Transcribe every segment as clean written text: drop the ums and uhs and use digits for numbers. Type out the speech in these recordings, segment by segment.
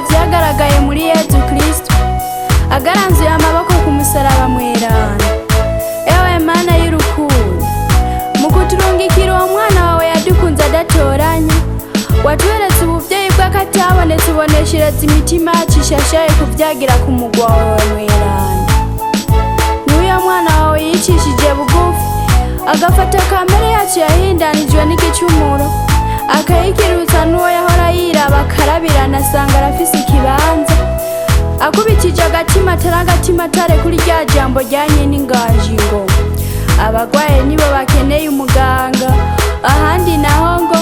vyagaragaye muri Yezu Kristo agaranzuye amaboko ku musaraba mweranda. Ewe Mana y'urukundo, mu kuturungikira uwo mwana wawe yadukunze adatoranya, watweretse ubuvyeyi bw'akatabonetse, uboneshereza imitima yacu ishashaye kuvyagira ku mugwa wawe mweranda. N'uyo mwana wawe yicishije bugufi, agafata kamere yacu yahindanijwe n'igicumuro, akayikirutsa n'uwo yahora yiraba akarabirana asanga arafise ikibanza, akubitije agatima atari agatima atare kuri rya jambo rya nyene inganji ngo abagwaye nibo bakeneye umuganga, ahandi naho ngo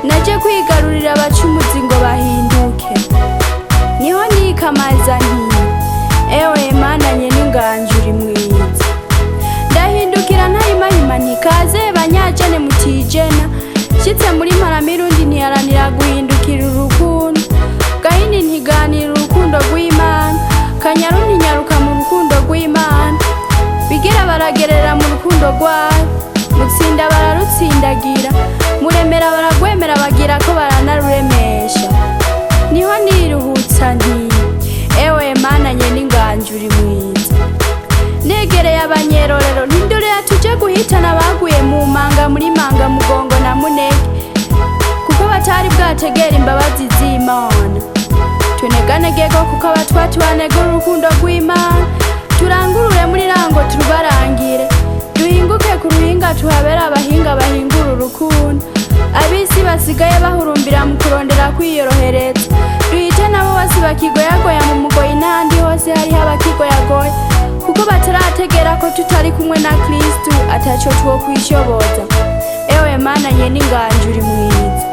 naje kwigarurira abacumuzi ngo bahinduke. Niho nikamaza nti ewe Mana nyene inganji uri mwiza. Ndahindukira ntahimahima nti kaze banyajene mutijena, nshitse muri Mparamirundi ntiharanira guhindukira urukundo, Gahini ntiganira urukundo rw'Imana, Kanyaru ntinyaruka mu rukundo rw'Imana, Bigira baragerera mu rukundo rwayo, Mutsinda bararutsindagira, Muremera baragwemera bagira ko baranaruremesha. Niho niruhutsa nti ewe Mana nyene inganji uri mwiza. Negereye abanyerorero ntindorera tuje guhitana abaguye mu manga muri Manga, Mugongo na Munege, kuko batari bwategera imbabazi z'Imana. Tuneganegeko kuko abatwa tubanegura urukundo rw'Imana, turangurure muri rango turubarangire, duhinguke ku ruhinga tuhabere abahinga bahingura urukundo. Ab'isi basigaye bahurumbira mu kurondera kwiyorohereza, duhite nabo bose bakigoyagoya mu mugoyi n'ahandi hose hariho abakigoyagoya, kuko batarategera ko tutari kumwe na Kristu ataco twokwishoboza. Ewe Mana nyene inganji uri mwiza.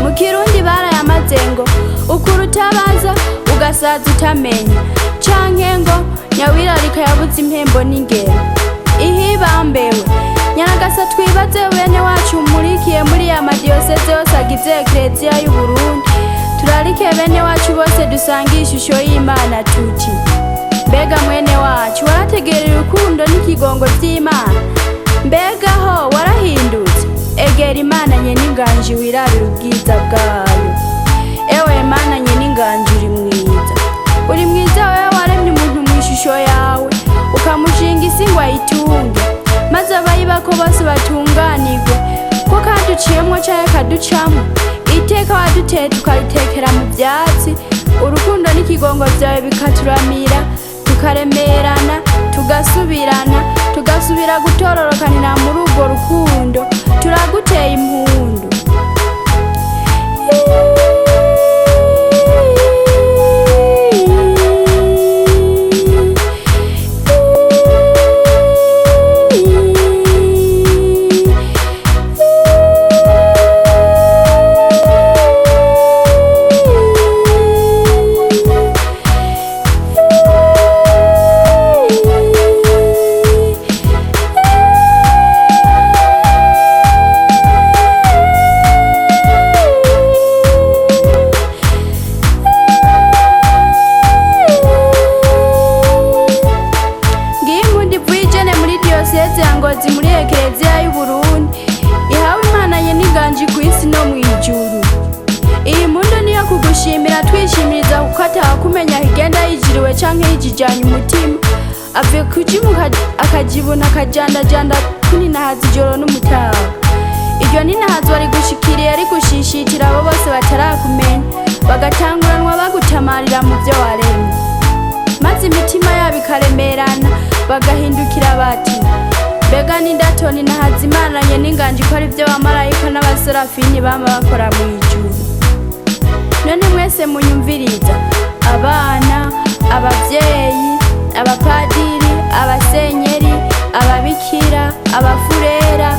Mu Kirundi barayamaze ngo ukura utabaza ugasaza utamenya, canke ngo nyawirarika yabuze impembo n'ingero. Ihibambewe Nyaragasa twibaze bene wacu murikiye muri ya madiyoseze yose agize Ekereziya y'Uburundi, turarike bene wacu bose dusangiye ishusho y'Imana tuti mbega mwene wacu warategerera urukundo n'ikigongo vy'Imana? Mbega ho warahindutse? Egera Imana nyene inganji wirabira ubwiza bwayo. Ewe Mana nyene inganji uri mwiza, uri mwiza wewe waremye umuntu mw'ishusho yawe, ukamushinga isi ngo ayitunge, maze abayibako bose batunganirwe. Ko kaduciyemwo canke kaducamwo, iteka waduteye tukaritekera mu vyatsi, urukundo n'ikigongo vyawe bikaturamira, tukaremerana, tugasubirana, tugasubira gutororokanira muri urwo rukundo. Turaguteye impundu. Ngiyi impundu ivuye ijene muri diyoseze ya Ngozi muri Ekereziya y'Uburundi, ihawe Imana nyene inganji kw'isi no mw'ijuru. Iyi mpundu niyo kugushimira twishimiriza, kuko atawakumenya igenda yijiriwe canke yijijanye umutima, avuye kujimuka akajibona akajandajanda kuninahaza ijoro n'umutaga. Iryo ninahazwa rigushikiriye rigushishitira abo bose batarakumenya, bagatanguranwa bagutamarira mu vyo waremye, maze imitima yabo ikaremerana, bagahindukira bati mbega n'indatoni nahaza Imana nyene inganji ko ari vyo abamarayika n'abaserafini bama bakora mw'ijuru. None mwese munyumviriza, abana, abavyeyi, abapadiri, abasenyeri, ababikira, abafurera,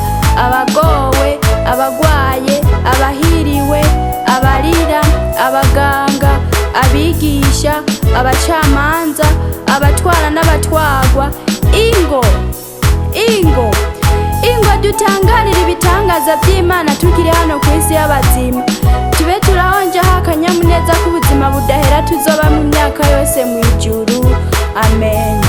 abagowe, abagwaye, abahiriwe, abarira, abaganga, abigisha, abacamanza, abatwara n'abatwagwa, ingo ingo ingo dutangarire ibitangaza by'Imana tukiri hano ku isi y'abazima, tube turahonjaho akanyamuneza k'ubuzima budahera tuzoba mu myaka yose mu ijuru. Amen.